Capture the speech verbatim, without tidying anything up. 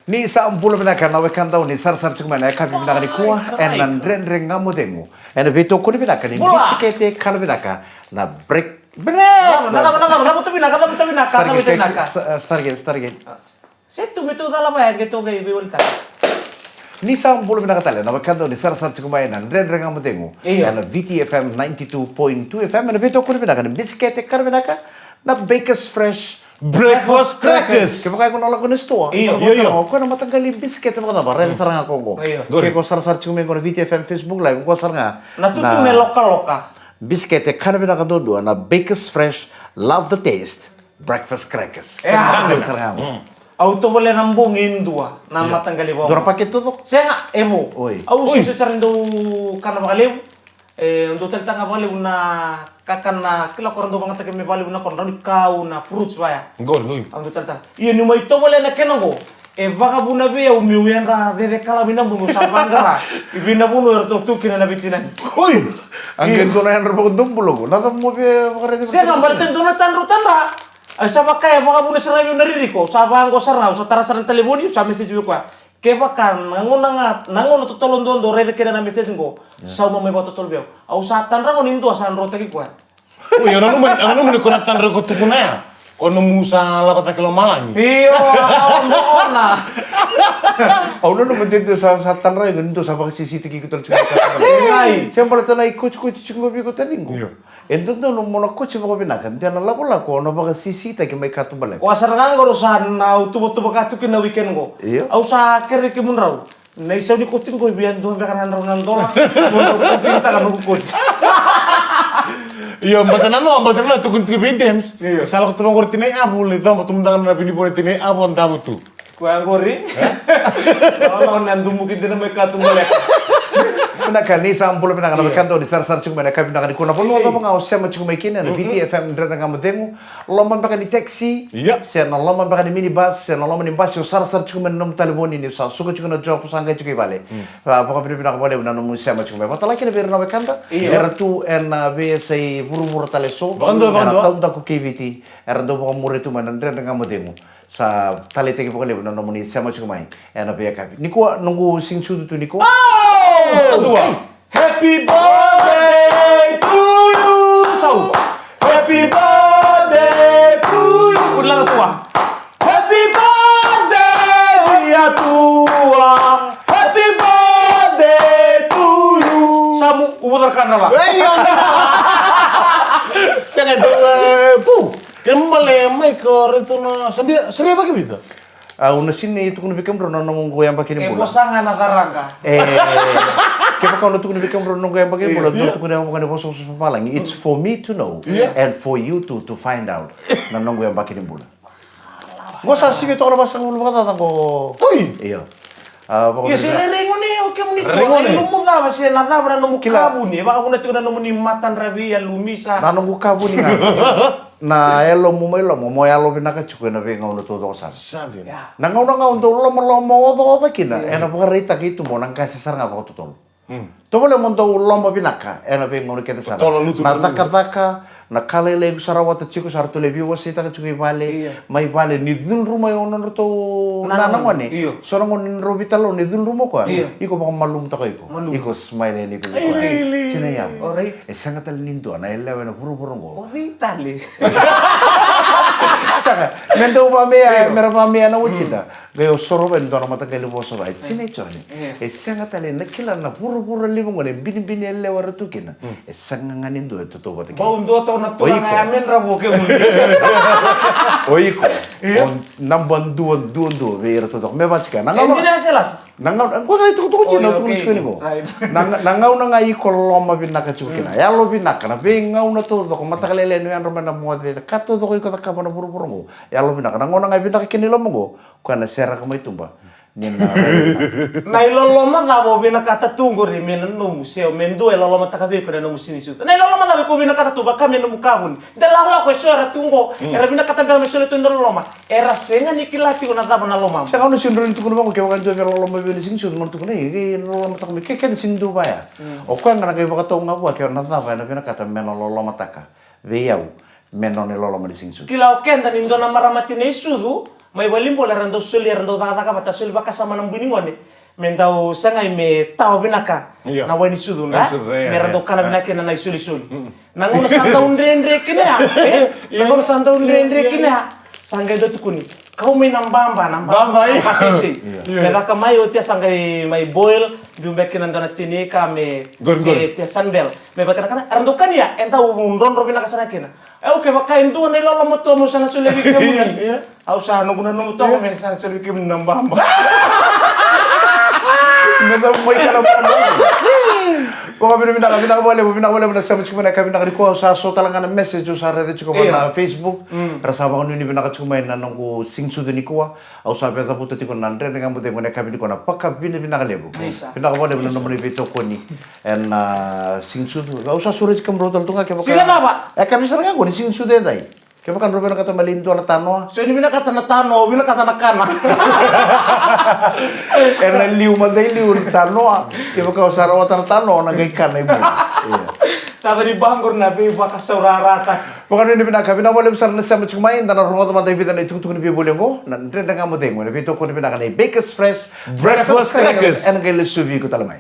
Ni sa bula vinaka na wekadau, ni sarasara tiko mai na yakavi vinaka nikua ena Dredre Ga Mo Cegu. Ena veitokoni vinaka ni bisikete kana vinaka na break. Bravo, na cava, na cava, cavuta vinaka, cavuta vinaka, cavuta vinaka. Start again, start again. Se tu me tu cala vaya ke tu qai veiwalitaka. Ni sa bula vinaka tale na wekadau, ni sarasara tiko mai na Dredre Ga Mo Cegu. Io. Ena V T F M ninety-two point two F M, ena veitokoni vinaka ni bisikete kana vinaka na Bakers Fresh Breakfast crackers. Kevaka iko na lako ni sitoa. Io. Io, io. Ko na mataqali bisikete vakacava, raica sara ga ko qo. Io. Ke ko sarasara tiko mai qo na V T F M Facebook Live, qo sara ga. Na tutu me lokaloka. Bisikete kana vinaka duadua na Bakers Fresh, love the taste. Breakfast crackers. E, a. Sara ga qo. Au tovolea na bogi e dua na mataqali vakaoqo. Dua na pakete taucoko? Sega, e vo. Oi. Au susu sara ni dau kana vakalevu. E, au dau taleitaka ga vakalevu na kakana, kila ko ra dau vagataki me vakalevu na koro, drau ni kau, na fruits vaya. Qori, oi. Au dau taleitaka. Ia niu mai tovolea na kena qo, e vakavuna vei au meu yadra cecekala mai na bogi, au sa vaqara i vei na vanua eratou tu kina na veitinani. Oi! Io. A qai dua na yadra vakadua bula qo. Na cava mo via vakaraica? Sega, baleta e dua na tadra au tadra. Au sa vaka e vakavuna sara ga vei au na ririko. Au sa vaqo sara ga, au sa tara sara na talevoni, au sa message vei koya. Kevaka na gauna ga, na gauna totolo duadua au raica kina na message qo, sauma mai vakatotolo vei au. Au sa tadra qo ni dua sa drotaki koya. Oi, au nanuma, au nanuma ni ko na tadra ko tukuna ya. Ko nomu sa lako cake lomalagi. Io, au nanuma. Au nanuma ni dua sa, sa tadra qo ni dua sa vakasisitaki iko tale tiko. Ai. Se baleta na ikotsikotsi tiko vei iko tale qo. Io. E dodonu mo na kotsi vakavinaka, de na lakolako o na vakasisitaki mai katubaleka. Koya sara ga qo rau sa na tuvatuva ka tu kina na weekend qo. Io. Au sa kerei kemudrau. Na isau ni koti qo e via dua beka na drau na dola. Mo drau koti taka noqu koti. Io, baleta na no, baleta na tukuni tiko vei Dems. Io. Sa lako tu vaqori tinai avu, lai coba tu mada ga na vinivo ni tinai avu, o davo tu. Koya qori. Lolo na dumuki dina mai katubaleka. Vinaka, ni sa bula vinaka na wekadau, ni sarasara tiko mai na ka vinaka ni kua na vanua cava ga o sema tiko mai kina, na V T F M Dredre Ga Mo Cegu. Loma beka ni taxi, se na loma beka ni minibus, se na loma ni basi, o sarasara tiko mai na nomu talevoni, ni sa suka tiko na job, sa qai tiko i vale. Vakavinavinaka vakalevu na nomu sema tiko mai. Vakatale kina vei ira na wekada era tu ena veiyasai vuravura tale eso, era taudaku kei Viti, era dau vakamuria tu mai na Dredre Ga Mo Cegu. Sa taleitaki vakalevu na nomuni sema tiko mai ena veiyakavi nikua. Noqu siga ni sucu tu nikua. Happy birthday to you. Sau. Happy birthday to you. Kua ni laga tua. Happy birthday dear tua. Happy birthday to you. Samu, uvu cakacaka na la. Sega, pu. Kena ibalebale mai ko raica na sabia, sabia vakaviti. Au na sega ni tukuna vei kemudrau na noqu yabaki ni bula. E vosa ga na caraga. E, kevaka au na tukuna vei kemudrau na noqu yabaki ni bula, au na tukuna vaka ni vosa, vosa vavalagi. It's for me to know and for you to, to find out na noqu yabaki ni bula. Qo sa sivia toka na vasagavulu vakacaca qo. Oi! Io. Ia se rairai gone o kemuni, ko na ilumu cava se na cava na nomu ka vuni, e vakavuna tiko na nomuni matadravi, a lumisa. Na noqu ka vuni ga. Na yalomu mai loma, mo yalo vinaka tiko ena veigauna taucoko sara. Na gauna ga o dau lomaloma ocaoca kina, ena vakaraitaka i tuba o na qase sara ga vakatotolo. Tovolea mo dau loma vinaka ena veigauna kece sara. Na cakacaka, na ka lailai iko sa rawata tiko, sa ratou lai veiwaseitaka tiko i vale, mai vale, ni cudru mai o nodratou nana gone. So na gone ni drau veitalanoa ni cudru mai o koya, iko vakamalumutaka iko. Iko smile yani iko. Tina yau. E sega tale ni dua na yalewa ena vuravura oqo. Sega, me dau vameya, me ra vameya na watina. Qai o soro vei dua na mataqali vosa vaya, tina i Joni. E sega tale na kila na vuravura levu gona e binibini yalewa era tu kina. E sega ga ni dua e tautauvata kina. Bau dua tau na turaga ya me dra vuke muni. O iko o naba dua, dua, dua vei ira taucoko me vatika na gauna. Na gauna, qo ga itukutuku tiko, na tukutuku tiko ni qo. Na gauna ga iko loma vinaka tiko kina, yalo vinaka, na veigauna taucoko, mataka lailai ni yadra mai na moce, na ka taucoko iko cakava na vuravura oqo. Yalo vinaka, na gauna ga e vinaka kina i loma oqo, koya na seraka mai tuba. Ni na raica na iloloma cava o vinakata tu qori me na nomu, se o me dua e lolomataka vei iko na nomu siga ni sucu. Na iloloma cava iko vinakata tu vaka me nomu ka vuni. De lakolako e so era tu qo, era vinakata beka me solia tu na loloma. Era sega ni kila tiko na cava na lomamu. Sega, au na sega ni rawa ni tukuna vaqo, kevaka e dua via loloma vei au ena siga ni sucu, mo na tukuna, ei, qai lolomataka mai, ke keda sega ni dua vaya. O koya ga na qai vakatau ga vua ke na cava ena vinakata me na lolomataka vei au me nona iloloma ni siga ni sucu. Kila o keda ni dua na marama tina i sucu, Mai volleyball era dau soli, era dau cakacaka vata, soli vakasama na bui ni gone me dau sagai me tawa vinaka. Io. Na wai ni sucu, na sucu, io, me ra dau kana vinaka kina na isolisoli. Na gauna sa dau dredre kina ya, e? Na gauna sa dau dredre kina ya, sa qai dau tukuni: "Kau mai na baba, na baba, baba, io, na baseisei." Io. Me caka mai, oti ya sa qai mai boil, biu beka kina dua na tini ka me, qori, qori, se tia sunbell. Me vaka na kana era dau kania, e dau drodro vinaka sara kina. Au kevaka e dua na iloloma tu, au sa na solia vei kemuni. Io. Au sa, noqu nanuma toka me sa na solia vei kemuni na baba. Me sa mai kala baba. Vakavinavinaka, vinaka vakalevu, vinaka vakalevu na sema tiko mai na yakavi vinaka nikua. Au sa so tale ga na message au sa raica tiko mai na Facebook. Ra sa vakanuinui vinaka tiko mai na noqu Sing Sucu nikua. Au sa veicavuta tiko na Dredre Ga Mo Cegu ena yakavi nikua, na vakavinavinaka levu. Vinaka vakalevu na nomuni veitokoni ena Sing Sucu. Au sa sureti kemudrau tale tu ga kevaka. Sing cava? E yakavi sara ga qo ni Sing Sucu edai. Kevaka drau vinakata me lai dua na tanoa. Se ni vinakata na tanoa, vinakata na kana. Ena liu mada i liu na tanoa. Kevaka o sa rawata na tanoa, o na qai kana i muri. Io. Sa cani baqori na veivakasaurarataki. Vakanuinui vinaka, vinaka vakalevu sara na sema tiko mai. Da na rogoca mada e vica na itukutuku ni veivoli oqo, na Dredre Ga Mo Cegu ena veitokoni vinaka nei Bakers Fresh Breakfast Crackers. Ena qai lesuvi iko tale mai.